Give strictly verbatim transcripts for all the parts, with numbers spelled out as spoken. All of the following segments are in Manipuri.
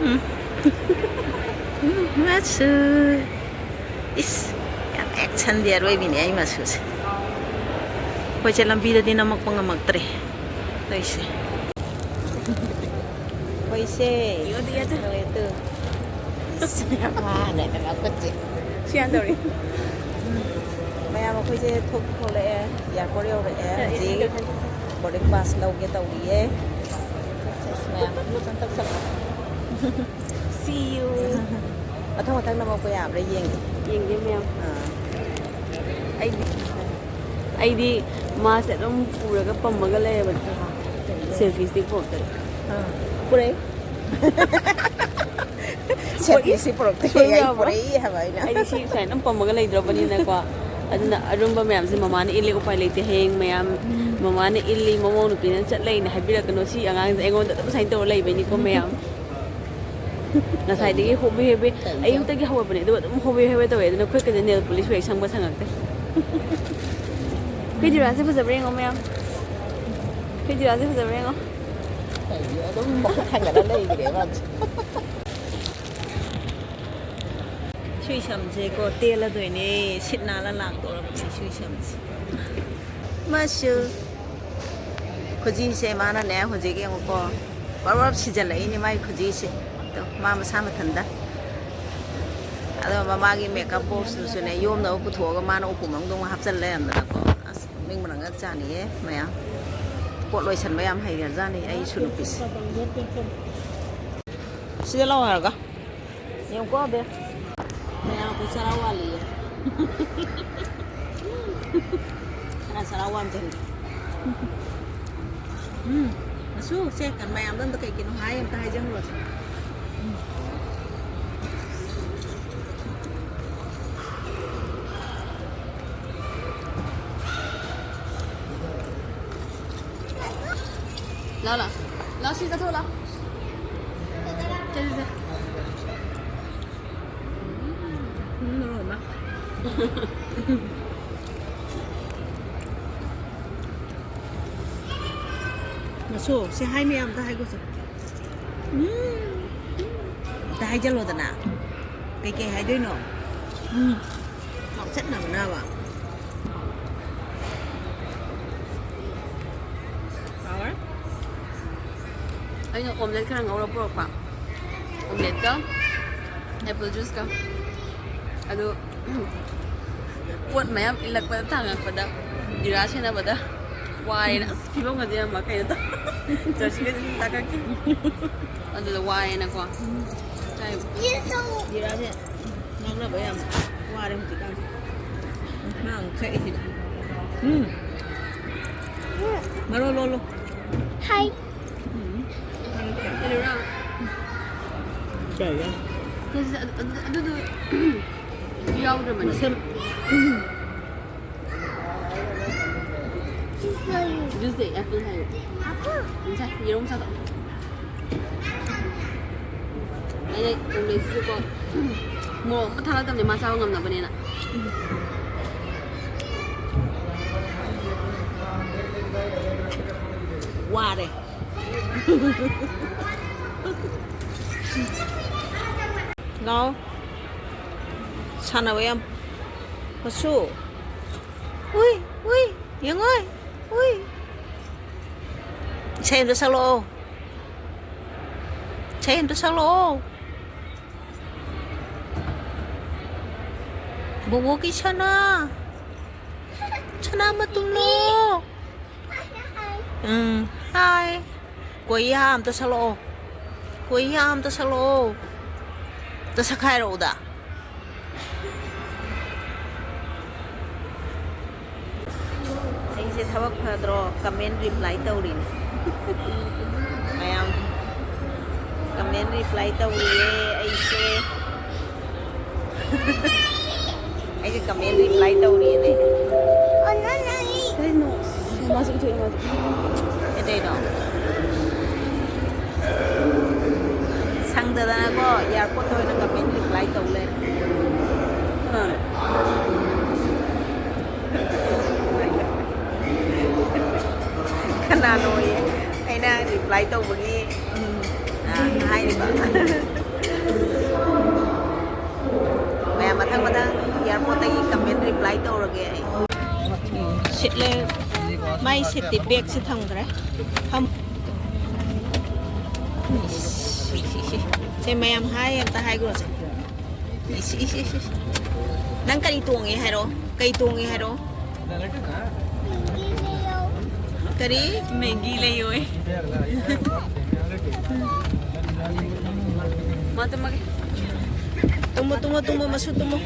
ꯎꯝ꯫ ꯎꯝ, ꯃꯆꯨ꯫ ꯏꯁ, ꯌꯥꯝ action ꯗꯤ ꯑꯔꯣꯏꯕꯤꯅꯦ ꯑꯩ ꯃꯆꯨꯁꯦ꯫ ꯑꯩꯈꯣꯏꯁꯦ ꯂꯝꯕꯤꯗꯗꯤ ꯅꯝꯃꯛꯄ ꯉꯝꯃꯛꯇ꯭ꯔꯦ ꯇꯧꯔꯤꯁꯦ꯫ ꯑꯩꯈꯣꯏꯁꯦ ꯌꯣꯗꯤ ꯌꯥꯗꯦ꯫ ꯇꯧꯋꯦ ꯑꯗꯨ꯫ ꯏꯁ, ꯃꯥꯅ ꯃꯈꯨꯠꯁꯦ꯫ ꯁꯤ ꯍꯥꯟꯅ ꯇꯧꯔꯤ꯫ ꯃꯌꯥꯝ ꯑꯩꯈꯣꯏꯁꯦ ꯊꯣꯛ-, ꯊꯣꯛꯂꯛꯑꯦ, airport ꯌꯧꯔꯛꯑꯦ꯫ ꯍꯧꯖꯤꯛ boarding pass ꯂꯧꯒꯦ ꯇꯧꯔꯤꯌꯦ꯫ ꯑꯁ, ꯃꯌꯥꯝ ꯁꯨꯝ ꯇꯧꯁꯜꯂꯣ꯫ See you꯫ ꯃꯊꯪ ꯃꯊꯪ ꯅꯝꯃꯛꯄ ꯌꯥꯕ꯭ꯔꯥ ꯌꯦꯡꯒꯦ꯫ ꯌꯦꯡꯒꯦ ꯃꯌꯥꯝ꯫ ꯑꯥ꯫ ꯑꯩꯗꯤ, ꯑꯩꯗꯤ ꯃꯥꯁꯦ ꯑꯗꯨꯝ ꯄꯨꯔꯒ ꯄꯝꯃꯒ ꯂꯩꯌꯦꯕ꯫ Selfie stick ꯄꯨꯔꯛꯇ꯭ꯔꯦ꯫ ꯑꯥ꯫ ꯄꯨꯔꯛꯏ꯫ Selfie stick ꯄꯨꯔꯛꯇꯦ, ꯁꯣꯏꯕ ꯑꯩ ꯌꯥꯕ꯭ꯔꯣ? ꯄꯨꯔꯛꯏ ꯍꯥꯏꯕ ꯑꯩꯅ꯫ ꯑꯩꯗꯤ ꯁꯤ ꯁꯨꯃꯥꯏꯅ ꯑꯗꯨꯝ ꯄꯝꯃꯒ ꯂꯩꯗ꯭ꯔꯕꯅꯤꯅꯀꯣ꯫ ꯑꯗꯨꯅ ꯑꯔꯨꯝꯕ ꯃꯌꯥꯝꯁꯦ ꯃꯃꯥꯅ ꯏꯜꯂꯦ, ꯎꯄꯥꯏ ꯂꯩꯇꯦ꯫ ꯍꯌꯦꯡ ꯃꯌꯥꯝ ꯎꯝ꯫ ꯃꯃꯥꯅ ꯏꯜꯂꯤ, ꯃꯃꯧ ꯅꯨꯄꯤꯅ ꯆꯠꯂꯩꯅ ꯍꯥꯏꯕꯤꯔꯛꯀꯅꯨ꯫ ꯁꯤ ꯑꯉꯥꯡꯁꯦ ꯑꯩꯉꯣꯟꯗ ꯑꯗꯨꯝ ꯁꯨꯃꯥꯏꯅ ꯇꯧꯔ ꯂꯩꯕꯩꯅꯤꯀꯣ ꯃꯌꯥꯝ꯫ ꯉꯁꯥꯏꯗꯒꯤ ꯍꯣꯕꯦ ꯍꯣꯕꯦ, ꯀꯩ ꯏꯟꯖꯥꯡ? ꯑꯌꯨꯛꯇꯒꯤ ꯍꯧꯔꯛꯄꯅꯦ, ꯑꯗꯨꯒ ꯑꯗꯨꯝ ꯍꯣꯕꯦ ꯍꯣꯕꯦ ꯇꯧꯋꯦ꯫ ꯑꯗꯨꯅ ꯈꯨꯠꯀꯁꯦ nail polish ꯍꯦꯛ ꯁꯪꯕ ꯁꯪꯉꯛꯇꯦ꯫ ꯑꯩꯈꯣꯏ ꯖꯤꯔꯥꯁꯦ ꯐꯖꯕ꯭ꯔꯥ ꯌꯦꯡꯉꯣ ꯃꯌꯥꯝ꯫ ꯑꯩꯈꯣꯏ ꯖꯤꯔꯥꯁꯦ ꯐꯖꯕ꯭ꯔꯥ ꯌꯦꯡꯉꯣ꯫ ꯀꯩꯒꯤ ꯑꯗꯨꯝ ꯃꯈꯨꯠ ꯊꯥꯡꯒꯠꯂ ꯂꯩꯈ꯭ꯔꯦ ꯃꯥꯁꯦ꯫ ꯁꯨꯏ ꯁꯝꯁꯦꯀꯣ ꯇꯦꯜꯂꯗꯣꯏꯅꯦ, ꯁꯤꯠ ꯅꯥꯜꯂ ꯂꯥꯛꯇꯣꯔꯕꯅꯦ ꯁꯨꯏ ꯁꯝꯁꯦ꯫ ꯃꯁꯨ꯫ ꯈꯨꯖꯤꯁꯦ ꯃꯥꯅꯅꯦ ꯍꯧꯖꯤꯛ ꯌꯦꯡꯉꯨꯀꯣ, ꯄꯔꯞ ꯄꯔꯞ ꯁꯤꯖꯜꯂꯛꯏꯅꯦ ꯃꯥꯏ ꯈꯨꯖꯤꯁꯦ꯫ ꯑꯗꯣ ꯃꯥ ꯃꯁꯥ ꯃꯊꯟꯇ꯫ ꯑꯗꯣ ꯃꯃꯥꯒꯤ makeup boxꯇꯨꯁꯨꯅꯦ ꯌꯣꯝꯅꯕ ꯄꯨꯊꯣꯛꯑꯒ ꯃꯥꯅ ꯎꯄꯨ ꯃꯅꯨꯡꯗ ꯑꯃꯨꯛ ꯍꯥꯞꯆꯜ ꯂꯩꯔꯝꯗꯅꯀꯣ꯫ ꯑꯁ, ꯅꯣꯛꯅꯤꯡꯕꯅ ꯉꯛ ꯆꯥꯅꯤꯌꯦ ꯃꯌꯥꯝ꯫ ꯄꯣꯠ ꯂꯣꯏꯁꯟꯕ ꯌꯥꯝ ꯍꯩꯒ꯭ꯔꯖꯥꯠꯅꯤ ꯑꯩ ꯏꯁꯨ ꯅꯨꯄꯤꯁꯦ꯫ ꯁꯤꯗ ꯂꯥꯛꯑꯣ ꯍꯥꯏꯔꯒ꯫ ꯌꯦꯡꯉꯨꯀꯣ ꯑꯕꯦ꯫ ꯃꯌꯥꯝ ꯑꯩꯈꯣꯏ ꯆꯔꯥ ꯋꯥꯠꯂꯤꯌꯦ꯫ ꯈꯔ ꯆꯔꯥ ꯋꯥꯟꯖꯟꯒꯦ꯫ ꯎꯝ, ꯃꯁꯨ, ꯁꯦ, ꯀ-, ꯃꯌꯥꯝꯗ ꯑꯝꯇ ꯀꯩ ꯀꯩꯅꯣ ꯍꯥꯏ ꯑꯝꯇ ꯍꯥꯏꯖꯈ꯭ꯔꯣꯁꯦ꯫ ꯎꯝ꯫ ꯂꯥꯎ, ꯂꯥꯎ꯫ ꯂꯥꯎ, ꯁꯤ ꯆꯠꯊꯣꯛ, ꯂꯥꯎ꯫ ꯆꯠꯁꯦ, ꯆꯠꯁꯦ꯫ ꯎꯝ, ꯃꯔꯣꯏ ꯑꯃ꯫ ꯃꯁꯨ, ꯁꯤ ꯍꯥꯏ ꯃꯌꯥꯝꯗ ꯍꯥꯏꯒꯣꯁꯦ꯫ ꯎꯝ꯫ ꯑꯝꯇ ꯍꯥꯏꯖꯜꯂꯣꯗꯅ꯫ ꯀꯩꯀꯩ ꯍꯥꯏꯗꯣꯏꯅꯣ? ꯎꯝ꯫ ꯉꯥꯎꯆꯠꯅꯕꯅꯕ꯫ ꯍꯥꯎꯔꯦ꯫ ꯑꯩꯅ omelette ꯈꯔ ꯉꯧꯔ ꯄꯨꯔꯛꯄ꯫ Omelette ꯀ apple juice ꯀ꯫ ꯑꯗꯨ ꯄꯣꯠ ꯃꯌꯥꯝ ꯏꯜꯂꯛꯄꯗ ꯊꯥꯡꯉꯛꯄꯗ ꯖꯤꯔꯥ ꯁꯦꯟꯅꯕꯗ ꯋꯥꯔꯦꯅ꯫ ꯑꯁ, ꯐꯤꯕꯝꯒꯗꯤ ꯌꯥꯝ ꯀꯩꯅꯣ ꯇꯧ꯫ ꯖꯔꯁꯤꯒꯗꯤ ꯑꯗꯨꯝ ꯇꯥꯈꯠꯈꯤ꯫ ꯑꯗꯨꯗ ꯋꯥꯔꯦꯅꯀꯣ꯫ ꯀꯥꯏ ꯖꯤꯔꯥꯁꯦ ꯉꯥꯡꯅꯕ ꯌꯥꯝ ꯋꯥꯔꯦ ꯍꯧꯖꯤꯛꯀꯥꯟꯁꯦ꯫ ꯃꯥ ꯑꯃꯨꯛ ꯊꯛꯏꯁꯤꯗꯤ꯫ ꯎꯝ꯫ ꯃꯔꯣ ꯂꯣꯜꯂꯣ꯫ ꯍꯥꯏ꯫ ꯎꯝ꯫ ꯀꯩꯗꯧꯔꯥ? ꯀꯩꯒꯤ? ꯑꯗꯨ-, ꯑꯗꯨ-, ꯑꯗꯨꯗꯣ ꯌꯥꯎꯗ꯭ꯔꯕꯅꯦ꯫ ꯃꯁꯝ꯫ Juice ꯂꯩ, apple ꯍꯥꯏꯌꯨ꯫ ꯉꯁꯥꯏ ꯌꯦꯔꯨꯝ ꯆꯥꯊꯣꯛ꯫ ꯑꯩꯅ omelette ꯁꯤꯁꯨꯀꯣ, ꯃꯣꯔꯣꯛ ꯑꯝꯇ ꯊꯥꯛꯂꯛꯇꯕꯅꯦ, ꯃꯥ ꯆꯥꯕ ꯉꯝꯅꯕꯅꯦꯅ꯫ ꯋꯥꯔꯦ꯫ ꯂꯥꯎ꯫ ꯁꯥꯟꯅꯕ ꯌꯥꯝ꯫ ꯃꯆꯨ꯫ ꯎꯏ, ꯎꯏ, ꯌꯦꯡꯉꯣꯏ, ꯎꯏ꯫ ꯏꯁꯩ ꯑꯝꯇ ꯁꯛꯂꯛꯑꯣ꯫ ꯏꯁꯩ ꯑꯝꯇ ꯁꯛꯂꯛꯑꯣ꯫ ꯕꯣꯕꯣꯛꯀꯤ ꯁꯅꯥ꯫ ꯁꯅꯥ ꯃꯇꯨꯝꯂꯣ꯫ ꯎꯝ, ꯍꯥꯏ꯫ ꯀꯣꯔꯤꯌꯥ ꯑꯝꯇ ꯁꯛꯂꯛꯑꯣ꯫ ꯀꯣꯔꯤꯌꯥ ꯑꯝꯇ ꯁꯛꯂꯛꯑꯣ꯫ ꯑꯝꯇ ꯁꯛꯈꯥꯏꯔꯛꯎꯗ꯫ ꯑꯩꯁꯦ ꯊꯕꯛ ꯐꯗ꯭ꯔꯣ? Comment reply ꯇꯧꯔꯤꯅꯦ꯫ ꯃꯌꯥꯝ comment reply ꯇꯧꯔꯤꯌꯦ ꯑꯩꯁꯦ꯫ ꯑꯩꯁꯦ comment reply ꯇꯧꯔꯤꯅꯦ꯫ ꯀꯩꯅꯣ? ꯃꯥꯁꯨ ꯏꯊꯣꯛꯑꯦ, ꯃꯥꯁꯨ꯫ ꯀꯩꯗꯩꯅꯣ? ꯁꯪꯗꯗꯅꯀꯣ, airport ꯇ ꯑꯣꯏꯅ comment reply ꯇꯧ ꯂꯩꯔꯦ꯫ ꯀꯅꯥꯅꯣ? ꯀꯅꯥꯅꯣꯌꯦ? ꯑꯩꯅ reply ꯇꯧꯕꯒꯤ ꯎꯝ꯫ ꯑꯥ, ꯃꯌꯥꯝ ꯃꯊꯪ ꯃꯊꯪ ꯑꯦꯌꯥꯔꯄꯣꯔꯠꯇꯒꯤ ꯀꯃꯦꯟ ꯔꯤꯄ꯭ꯂꯥꯏ ꯇꯧꯔꯒꯦ ꯑꯩ꯫ ꯁꯤꯠꯂꯦ꯫ ꯃꯥꯏ ꯁꯤꯠꯇꯤ ꯕꯦꯒꯁꯤ ꯊꯝꯈ꯭ꯔꯦ꯫ ꯐꯝ꯫ ꯁꯦ ꯃꯌꯥꯝ ꯍꯥꯏ ꯑꯝꯇ ꯍꯥꯏꯈ꯭ꯔꯣꯁꯦ꯫ ꯏꯁ, ꯏꯁ, ꯏꯁ, ꯏꯁ꯫ ꯅꯪ ꯀꯔꯤ ꯇꯣꯡꯉꯦ ꯍꯥꯏꯔꯣ? ꯀꯩ ꯇꯣꯡꯉꯦ ꯍꯥꯏꯔꯣ? ꯀꯔꯤ? ꯃꯦꯒꯤ ꯂꯩꯌꯣꯏ꯫ ꯃꯥ ꯇꯨꯝꯃꯒꯦ꯫ ꯇꯨꯝꯃꯣ, ꯇꯨꯝꯃꯣ, ꯇꯨꯝꯃꯣ, ꯃꯁꯨ ꯇꯨꯝꯃꯣ꯫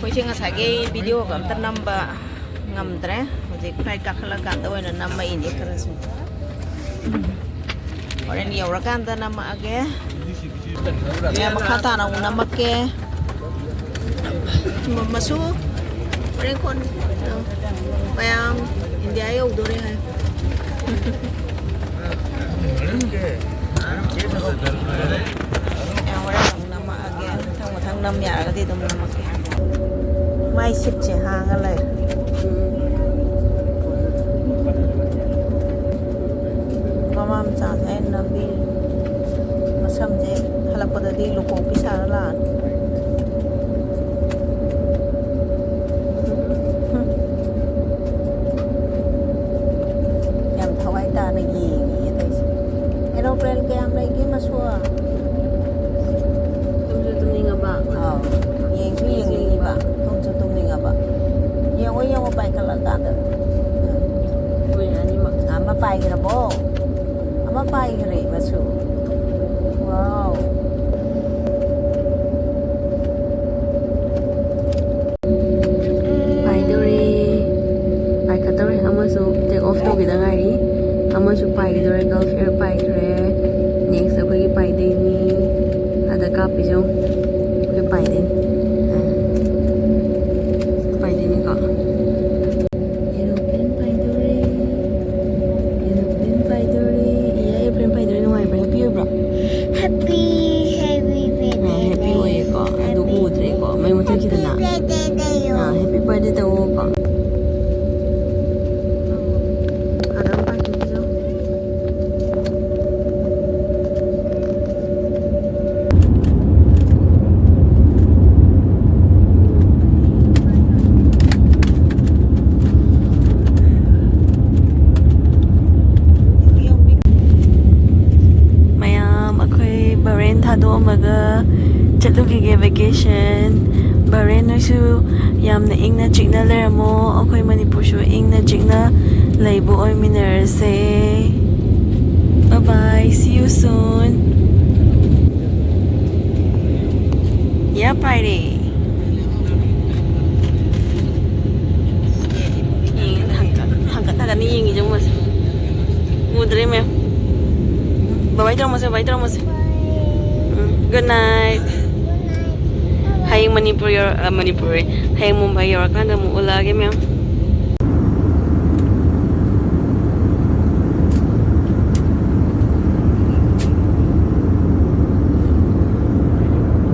ꯑꯩꯈꯣꯏꯁꯦ ꯉꯁꯥꯏꯒꯤ ꯚꯤꯗꯤꯑꯣꯒ ꯑꯝꯇ ꯅꯝꯕ ꯉꯝꯗ꯭ꯔꯦ꯫ ꯍꯧꯖꯤꯛ ꯐ꯭ꯂꯥꯏꯠ ꯀꯥꯈꯠꯂꯀꯥꯟꯗ ꯑꯣꯏꯅ ꯅꯝꯃꯛꯏꯅꯦ ꯈꯔꯁꯨ꯫ ꯍꯣꯔꯦꯟ ꯌꯧꯔꯀꯥꯟꯗ ꯅꯝꯃꯛꯑꯒꯦ꯫ ꯃꯌꯥꯝ ꯃꯈꯥ ꯇꯥꯅ ꯑꯃꯨꯛ ꯅꯝꯃꯛꯀꯦ꯫ ꯃꯁꯨ ꯍꯣꯔꯦꯟ ꯀꯣꯟ ꯃꯌꯥꯝ ꯏꯟꯗꯤꯌꯥ ꯌꯧꯗꯣꯔꯦ ꯍꯥꯏ꯫ ꯃꯌꯥꯝ ꯍꯣꯔꯦꯟ ꯑꯃꯨꯛ ꯅꯝꯃꯛꯑꯒꯦ꯫ ꯃꯊꯪ ꯃꯊꯪ ꯅꯝ ꯌꯥꯔꯒꯗꯤ ꯑꯗꯨꯝ ꯅꯝꯃꯛꯀꯦ꯫ ꯃꯥꯏ ꯁꯤꯠꯁꯦ ꯍꯥꯡꯉ ꯂꯩ꯫ ꯃꯃꯥ ꯃꯆꯥꯁꯦ ꯑꯩꯅ ꯅꯝꯕꯤꯔꯤ꯫ ꯃꯁꯝꯁꯦ ꯍꯜꯂꯛꯄꯗꯗꯤ ꯂꯨꯀꯣꯛꯄꯤ ꯁꯥꯔ ꯂꯥꯛꯑꯅꯤ꯫ ꯌꯥꯝ ꯊꯋꯥꯏ ꯇꯥꯅ ꯌꯦꯡꯉꯤꯌꯦ ꯇꯧꯏꯁꯦ꯫ ꯑꯦꯔꯣꯄ꯭ꯂꯦꯟ ꯀꯌꯥꯝ ꯂꯩꯒꯦ ꯃꯁꯨ? ꯇꯨꯝꯁꯨ ꯇꯨꯝꯅꯤꯡꯉꯕ꯫ ꯑꯥꯎ꯫ ꯌꯦꯡꯁꯨ ꯌꯦꯡꯅꯤꯡꯉꯤꯕ, ꯇꯨꯝꯁꯨ ꯇꯨꯝꯅꯤꯡꯉꯕ꯫ ꯌꯦꯡꯉꯣ, ꯌꯦꯡꯉꯣ, ꯄꯥꯏꯈꯠꯂꯀꯥꯟꯗ꯫ ꯃꯣꯏ ꯑꯅꯤꯃꯛ꯫ ꯑꯃ ꯄꯥꯏꯈ꯭ꯔꯕꯣ? ꯑꯃ ꯄꯥꯏꯈ꯭ꯔꯦ ꯃꯁꯨ꯫ ꯋꯥꯎ꯫ ꯄꯥꯏꯗꯧꯔꯦ꯫ ꯄꯥꯏꯈꯠꯇꯧꯔꯦ꯫ ꯑꯃꯁꯨ take off ꯇꯧꯈꯤꯗ ꯉꯥꯏꯔꯤ꯫ ꯑꯃꯁꯨ ꯄꯥꯏꯈꯤꯗꯧꯔꯦ꯫ Gulf Air ꯄꯥꯏꯈ꯭ꯔꯦ꯫ Next ꯑꯩꯈꯣꯏꯒꯤ ꯄꯥꯏꯗꯣꯏꯅꯤ꯫ ꯑꯗ ꯀꯥꯞꯄꯤꯁꯦ ꯌꯦꯡꯉꯨ꯫ ꯑꯩꯈꯣꯏ ꯄꯥꯏꯗꯣꯏꯅꯤ꯫ ꯑ꯫ ꯄꯥꯏꯗꯣꯏꯅꯤꯀꯣ꯫ Aeroplane ꯄꯥꯏꯗꯧꯔꯦ꯫ Aeroplane ꯄꯥꯏꯗꯧꯔꯦ꯫ ꯏꯌꯥ, aeroplane ꯄꯥꯏꯗꯧꯔꯦ꯫ ꯅꯨꯡꯉꯥꯏꯕ꯭ꯔꯥ? Happy ꯑꯣꯏꯕ꯭ꯔꯥ? Happy, happy ꯑ, happy birthday. ꯑꯣꯏꯌꯦꯀꯣ꯫ ꯑꯗꯨ happy, ꯎꯗ꯭ꯔꯦꯀꯣ꯫ ꯃꯩ ꯃꯨꯠꯊꯠꯈꯤꯗꯅ꯫ Happy birthday ꯇꯧꯌꯣ꯫ ꯑ, happy birthday ꯇꯧꯑꯣꯀꯣ꯫ ꯑꯗꯨꯝ ꯄꯥꯏꯊꯣꯛꯈꯤꯁꯦ꯫ ꯊꯥꯗꯣꯛꯑꯝꯃꯒ ꯆꯠꯂꯨꯈꯤꯒꯦ vacation꯫ ꯕꯍꯔꯦꯟ ꯅꯣꯏꯁꯨ ꯌꯥꯝꯅ ꯏꯪꯅ ꯆꯤꯛꯅ ꯂꯩꯔꯝꯃꯣ, ꯑꯩꯈꯣꯏ ꯃꯅꯤꯄꯨꯔꯁꯨ ꯏꯪꯅ ꯆꯤꯛꯅ ꯂꯩꯕ ꯑꯣꯏꯃꯤꯟꯅꯔꯁꯦ꯫ Bye bye, see you soon. ꯌꯥ ꯄꯥꯏꯔꯦ꯫ ꯌꯦꯡꯉꯦ, ꯊꯥꯡꯀꯠ ꯊꯥꯡꯀꯠꯅꯒꯅꯤ ꯌꯦꯡꯉꯤꯁꯦ ꯃꯣꯏꯁꯦ꯫ ꯎꯗ꯭ꯔꯦ ꯃꯌꯥꯝ꯫ ꯕꯕꯥꯏ ꯇꯧꯔꯝꯃꯁꯦ, ꯕꯕꯥꯏ ꯇꯧꯔꯝꯃꯁꯦ꯫ ꯎꯝ, good night꯫ ꯍꯌꯦꯡ ꯃꯅꯤꯄꯨꯔ ꯌꯧꯔꯛ-, ꯑ, ꯃꯅꯤꯄꯨꯔ, ꯍꯌꯦꯡ ꯃꯨꯝꯕꯥꯏ ꯌꯧꯔꯀꯥꯟꯗ ꯑꯃꯨꯛ ꯎꯠꯂꯛꯑꯒꯦ ꯃꯌꯥꯝ꯫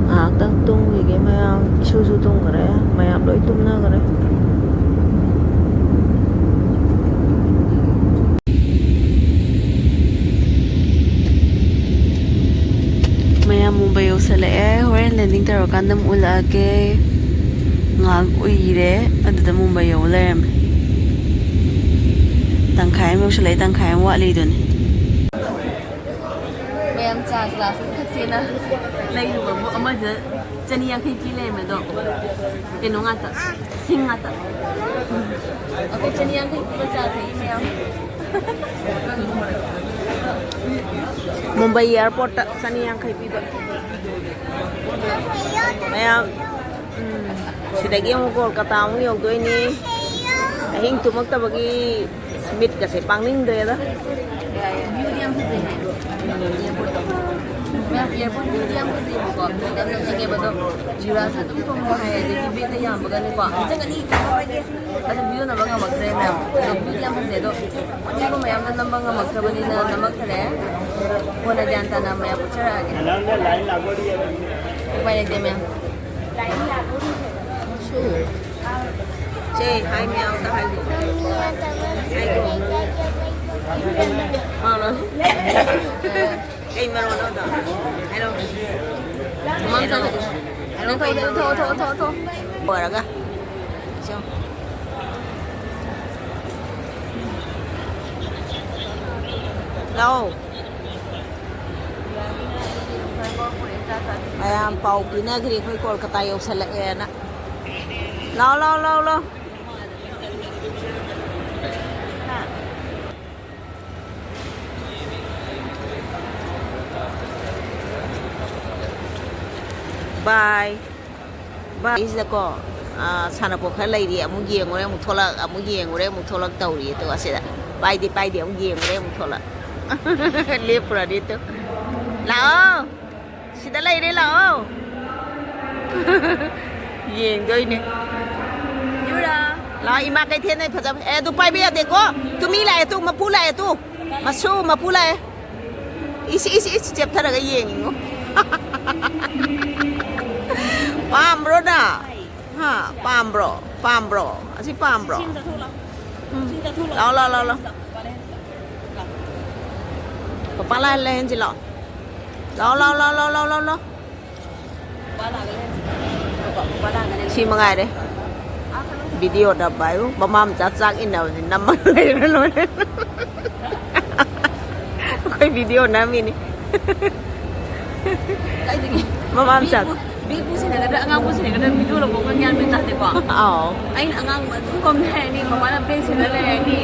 ꯉꯥꯏꯍꯥꯛꯇꯪ ꯇꯨꯝꯈꯤꯒꯦ ꯃꯌꯥꯝ꯫ ꯏꯁꯨꯁꯨ ꯇꯨꯝꯈ꯭ꯔꯦ, ꯃꯌꯥꯝ ꯂꯣꯏ ꯇꯨꯝꯅꯈ꯭ꯔꯦ꯫ ꯃꯌꯥꯝ ꯃꯨꯝꯕꯥꯏ ꯌꯧꯁꯜꯂꯛꯑꯦ꯫ ꯍꯣꯔꯦꯟ landing ꯇꯧꯔꯀꯥꯟꯗ ꯑꯃꯨꯛ ꯎꯠꯂꯛꯑꯒꯦ꯫ ꯉꯥꯏꯍꯥꯛ ꯎꯏꯔꯦ, ꯑꯗꯨꯗ ꯃꯨꯝꯕꯥꯏ ꯌꯧꯕ ꯂꯩꯔꯝꯃꯦ꯫ ꯇꯪꯈꯥꯏ ꯑꯃ ꯌꯧꯁꯜꯂꯛꯑꯦ, ꯇꯪꯈꯥꯏ ꯑꯃ ꯋꯥꯠꯂꯤꯗꯨꯅꯤ꯫ ꯃꯌꯥꯝ ꯆꯥ glass ꯑꯃ ꯊꯛꯁꯦꯅ ꯂꯩꯔꯨꯕꯕꯨ ꯑꯃꯗ ꯆꯅꯤ ꯌꯥꯡꯈꯩ ꯄꯤ ꯂꯩꯔꯝꯃꯦ꯫ ꯑꯗꯣ ꯀꯩꯅꯣ ꯉꯥꯛꯇ, ꯁꯤꯡ ꯉꯥꯛꯇ꯫ ꯑꯩꯈꯣꯏ ꯆꯅꯤ ꯌꯥꯡꯈꯩ ꯄꯤꯕ ꯆꯥ ꯊꯛꯏ ꯃꯌꯥꯝ꯫ ꯃꯨꯝꯕꯥꯏ airport ꯇ ꯆꯅꯤ ꯌꯥꯡꯈꯩ ꯄꯤꯕ꯫ ꯃꯌꯥꯝ, ꯎꯝ, ꯁꯤꯗꯒꯤ ꯑꯃꯨꯛ ꯀꯣꯜꯀꯇꯥ ꯑꯃꯨꯛ ꯌꯧꯗꯣꯏꯅꯤ꯫ ꯑꯍꯤꯡ ꯇꯨꯝꯃꯛꯇꯕꯒꯤ ꯃꯤꯠꯀꯁꯦ ꯄꯥꯡꯅꯤꯡꯗ꯭ꯔꯦꯗ꯫ View ꯗꯤ ꯌꯥꯝ ꯐꯖꯩ ꯍꯥꯏ꯫ Airport ꯇꯣ꯫ ꯃꯌꯥꯝ airport view ꯗꯤ ꯌꯥꯝ ꯐꯖꯩꯕꯀꯣ꯫ ꯃꯤꯗꯤ ꯌꯥꯝ ꯅꯣꯛꯅꯤꯡꯉꯦꯕ ꯑꯗꯣ꯫ Giraffe ꯁꯦ ꯑꯗꯨꯝ ꯇꯣꯡꯕ ꯍꯥꯏ, ꯑꯗꯒꯤ ꯕꯦꯒꯇ ꯌꯥꯝꯕꯒꯅꯦꯀꯣ꯫ ꯆꯪꯒꯅꯤ, ꯆꯪꯉꯔꯣꯏꯒꯦ꯫ ꯑꯗꯨ video ꯅꯝꯕ ꯉꯝꯃꯛꯇ꯭ꯔꯦ ꯃꯌꯥꯝ꯫ ꯑꯗꯣ view ꯗꯤ ꯌꯥꯝ ꯐꯖꯩ ꯑꯗꯣ꯫ ꯑꯗꯨꯒꯨꯝꯕ ꯃꯌꯥꯝꯗꯣ ꯅꯝꯕ ꯉꯝꯃꯛꯇ꯭ꯔꯕꯅꯤꯅ ꯅꯝꯃꯛꯇ꯭ꯔꯦ꯫ ꯀꯣꯟꯅ ꯒ꯭ꯌꯥꯟ ꯇꯥꯅ ꯃꯌꯥꯝ ꯎꯠꯆꯔꯛꯑꯒꯦ꯫ ꯎꯄꯥꯏ ꯂꯩꯇꯦ ꯃꯌꯥꯝ꯫ ꯁꯨ꯫ ꯁꯦ, hi ꯃꯌꯥꯝ ꯑꯝꯇ ꯍꯥꯏꯒꯣ꯫ ꯍꯥꯏꯒꯣ꯫ ꯃꯥꯅ꯫ ꯀꯩ ꯃꯔꯣꯟꯅꯣ ꯑꯗꯣ? ꯍꯥꯏꯔꯣ꯫ ꯃꯃꯥ ꯃꯆꯥ ꯆꯠꯂꯨ꯫ ꯍꯥꯏꯔꯣ, ꯅꯪ ꯊꯣꯛꯑꯣ, ꯀꯩ ꯊꯣꯛꯑꯣ, ꯃꯔꯣꯟꯅꯣ? ꯊꯣꯛꯑꯣ, ꯊꯣꯛꯑꯣ, ꯊꯣꯛꯑꯣ꯫ ꯂꯣꯏꯔꯒ꯫ ꯁꯦ꯫ ꯂꯥꯛꯑꯣ꯫ ꯃꯌꯥꯝ ꯄꯥꯎ ꯄꯤꯅꯈ꯭ꯔꯦ ꯑꯩꯈꯣꯏ ꯀꯣꯜꯀꯇꯥ ꯌꯧꯁꯜꯂꯛꯑꯦꯅ꯫ ꯂꯥꯎ, ꯂꯥꯎ, ꯂꯥꯎ, ꯂꯥꯎ꯫ ꯕꯥꯏ꯫ ꯕꯥꯏ꯫ ꯁꯤꯗꯀꯣ, ꯑꯥ, ꯁꯥꯟꯅꯄꯣꯠ ꯈꯔ ꯂꯩꯔꯤ꯫ ꯑꯃꯨꯛ ꯌꯦꯡꯉꯨꯔꯦ, ꯑꯃꯨꯛ ꯊꯣꯛꯂꯛ, ꯑꯃꯨꯛ ꯌꯦꯡꯉꯨꯔꯦ, ꯑꯃꯨꯛ ꯊꯣꯛꯂꯛ ꯇꯧꯔꯤ꯫ ꯑꯗꯨꯒ ꯁꯤꯗ ꯄꯥꯏꯗꯦ, ꯄꯥꯏꯗꯦ, ꯑꯃꯨꯛ ꯌꯦꯡꯉꯨꯔꯦ, ꯑꯃꯨꯛ ꯊꯣꯛꯂꯛ꯫ ꯂꯦꯞꯄꯨꯔꯅꯤ ꯇꯨ꯫ ꯂꯥꯛꯑꯣ꯫ ꯁꯤꯗ ꯂꯩꯔꯦ, ꯂꯥꯛꯑꯣ꯫ ꯌꯦꯡꯗꯣꯏꯅꯦ꯫ ꯌꯨꯔꯥ꯫ ꯂꯥꯛꯑꯣ, ꯏꯃꯥ ꯀꯩꯊꯦꯜꯗ ꯐꯖꯕ꯫ ꯑꯦ, ꯑꯗꯨ ꯄꯥꯏꯕ ꯌꯥꯗꯦꯀꯣ꯫ ꯇꯨ ꯃꯤ ꯂꯥꯛꯑꯦ ꯇꯨ, ꯃꯄꯨ ꯂꯥꯛꯑꯦ ꯇꯨ꯫ ꯃꯁꯨ, ꯃꯄꯨ ꯂꯥꯛꯑꯦ꯫ ꯏꯁ, ꯏꯁ, ꯏꯁ, ꯆꯦꯞꯊꯔꯒ ꯌꯦꯡꯉꯤꯉꯣ꯫ ꯄꯥꯝꯕ꯭ꯔꯣ ꯅꯪ? ꯍꯥ, ꯄꯥꯝꯕ꯭ꯔꯣ? ꯄꯥꯝꯕ꯭ꯔꯣ? ꯑꯁꯤ ꯄꯥꯝꯕ꯭ꯔꯣ? ꯎꯝ꯫ ꯂꯥꯛꯑꯣ, ꯂꯥꯛꯑꯣ, ꯂꯥꯛꯑꯣ, ꯂꯥꯛꯑꯣ꯫ ꯄꯄꯥ ꯂꯥꯛꯑꯦ, ꯂꯩꯍꯟꯁꯤ ꯂꯥꯛꯑꯣ꯫ ꯂꯥꯛꯑꯣ, ꯂꯥꯛꯑꯣ, ꯂꯥꯛꯑꯣ, ꯂꯥꯛꯑꯣ, ꯂꯥꯛꯑꯣ, ꯂꯥꯛꯑꯣ꯫ ꯁꯤ ꯃꯉꯥꯏꯔꯦ꯫ ꯚꯤꯗꯤꯑꯣ ꯅꯝꯕ ꯍꯥꯏꯕꯨ ꯃꯃꯥ ꯃꯆꯥ ꯆꯥꯛ ꯏꯟꯅꯕꯗꯤ ꯅꯝꯃꯒ ꯂꯩꯔ ꯂꯣꯏꯔꯦ꯫ ꯑꯩꯈꯣꯏ ꯚꯤꯗꯤꯑꯣ ꯅꯝꯃꯤꯅꯤ꯫ ꯀꯥꯏꯗꯒꯤ? ꯃꯃꯥ ꯃꯆꯥ꯫ ꯃꯤꯕꯨ, ꯃꯤꯕꯨ ꯁꯦꯟꯅꯒꯗ꯭ꯔꯥ, ꯑꯉꯥꯡꯕꯨ ꯁꯦꯟꯅꯒꯗ꯭ꯔꯥ, ꯚꯤꯗꯤꯑꯣ ꯂꯧꯕ ꯑꯩꯈꯣꯏ ꯒ꯭ꯌꯥꯟ ꯃꯦꯟ ꯇꯥꯗꯦꯀꯣ꯫ ꯑꯥꯎ꯫ ꯑꯩꯅ ꯑꯉꯥꯡ ꯑꯗꯨꯝ ꯄꯝꯃꯦ ꯍꯥꯏꯔꯅꯤ, ꯃꯃꯥꯅ ꯕꯦꯛ ꯁꯦꯟꯅ ꯂꯩꯔꯅꯤ꯫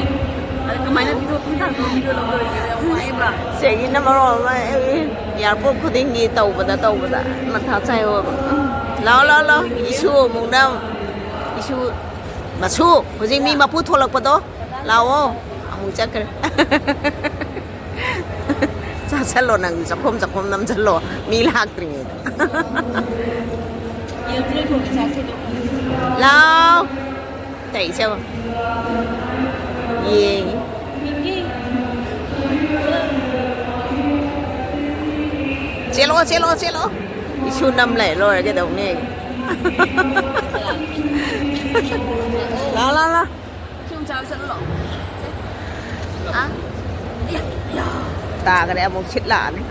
ꯑꯗ ꯀꯃꯥꯏꯅ ꯚꯤꯗꯤꯑꯣ ꯄꯨꯡ ꯊꯥꯡꯗꯣ ꯚꯤꯗꯤꯑꯣ ꯂꯧꯗꯣꯔꯤꯒꯦ? ꯌꯥꯝ ꯋꯥꯏꯕ꯫ ꯆꯦꯒꯤꯅ ꯃꯔꯣꯜ ꯑꯃ ꯑꯦꯌꯥꯔꯄꯣꯔꯠ ꯈꯨꯗꯤꯡꯒꯤ ꯇꯧꯕꯗ ꯇꯧꯕꯗ ꯃꯊꯥ ꯁꯥꯏ ꯑꯣꯏꯕ꯫ ꯂꯥꯛꯑꯣ, ꯂꯥꯛꯑꯣ, ꯂꯥꯛꯑꯣ꯫ ꯏꯁꯨ ꯑꯃꯨꯛꯅ, ꯏꯁꯨ, ꯃꯁꯨ, ꯍꯧꯖꯤꯛ ꯃꯤ ꯃꯄꯨ ꯊꯣꯛꯂꯛꯄꯗꯣ꯫ ꯂꯥꯛꯑꯣ꯫ ꯑꯃꯨꯛ ꯆꯠꯈ꯭ꯔꯦ꯫ ꯆꯥꯁꯜꯂꯣ ꯅꯪ, ꯆꯈꯣꯝ ꯆꯈꯣꯝ ꯅꯝꯁꯜꯂꯣ꯫ ꯃꯤ ꯂꯥꯛꯇ꯭ꯔꯤꯉꯩꯗ꯫ ꯂꯥꯎ꯫ ꯇꯩꯁꯦ ꯌꯦꯡꯉꯣ꯫ ꯌꯦꯡꯉꯤ꯫ ꯆꯦꯜꯂꯣ, ꯆꯦꯜꯂꯣ, ꯆꯦꯜꯂꯣ꯫ ꯏꯁꯨ ꯅꯝ ꯂꯩ, ꯂꯣꯏꯔꯦ ꯀꯩꯗꯧꯅꯤ? ꯂꯥ, ꯂꯥ, ꯂꯥ꯫ ꯁꯤ ꯑꯃꯨꯛ ꯆꯥꯔ ꯆꯠꯂꯨꯔꯣ꯫ ꯑꯥ? ꯏꯌꯥ, ꯏꯌꯥ꯫ ꯇꯥꯈ꯭ꯔꯦ, ꯑꯃꯨꯛ ꯁꯤꯠ ꯂꯥꯛꯑꯅꯤ꯫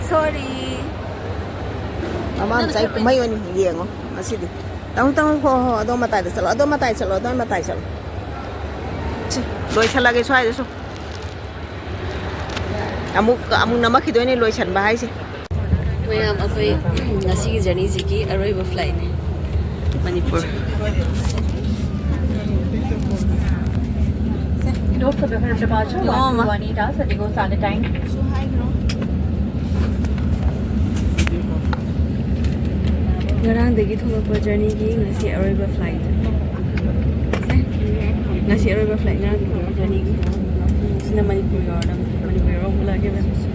Sorry꯫ ꯃꯃꯥ ꯃꯆꯥꯒꯤ ꯀꯨꯝꯍꯩ ꯑꯣꯏꯅ ꯌꯦꯡꯉꯣ ꯉꯁꯤꯗꯤ꯫ ꯇꯧ, ꯇꯧ, ꯍꯣ, ꯍꯣ, ꯑꯗꯣꯝ ꯃꯇꯥꯏꯗ ꯆꯠꯂꯣ, ꯑꯗꯣꯝ ꯃꯇꯥꯏ ꯆꯠꯂꯣ, ꯑꯗꯣꯝ ꯃꯇꯥꯏ ꯆꯠꯂꯣ꯫ ꯁꯤ, ꯂꯣꯏꯁꯜꯂꯒꯦ ꯁ꯭ꯋꯥꯏꯗꯁꯨ꯫ ꯑꯃꯨꯛ ꯑꯃꯨꯛ ꯅꯝꯃꯛꯈꯤꯗꯣꯏꯅꯦ ꯂꯣꯏꯁꯟꯕ ꯍꯥꯏꯁꯦ꯫ ꯃꯌꯥꯝ, ꯑꯩꯈꯣꯏ ꯉꯁꯤꯒꯤ ꯖꯔꯅꯤꯁꯤꯒꯤ ꯑꯔꯣꯏꯕ ꯐ꯭ꯂꯥꯏꯠꯅꯦ, Manipur. Door for the departure, one two one eight hours, Indigo Standard Time. ꯉꯔꯥꯡꯗꯒꯤ ꯊꯣꯛꯂꯛꯄ ꯖꯔꯅꯤꯒꯤ ꯉꯁꯤ ꯑꯔꯣꯏꯕ ꯐ꯭ꯂꯥꯏꯠ꯫ ꯉꯁꯤ ꯑꯔꯣꯏꯕ ꯐ꯭ꯂꯥꯏꯠ, ꯉꯔꯥꯡꯗꯒꯤ ꯊꯣꯛꯂꯛꯄ ꯖꯔꯅꯤꯒꯤ꯫ ꯁꯤꯅ ꯃꯅꯤꯄꯨꯔ ꯌꯧꯔꯝ-, ꯃꯅꯤꯄꯨꯔ ꯌꯧꯔꯝ ꯍꯜꯂꯛꯑꯒꯦ꯫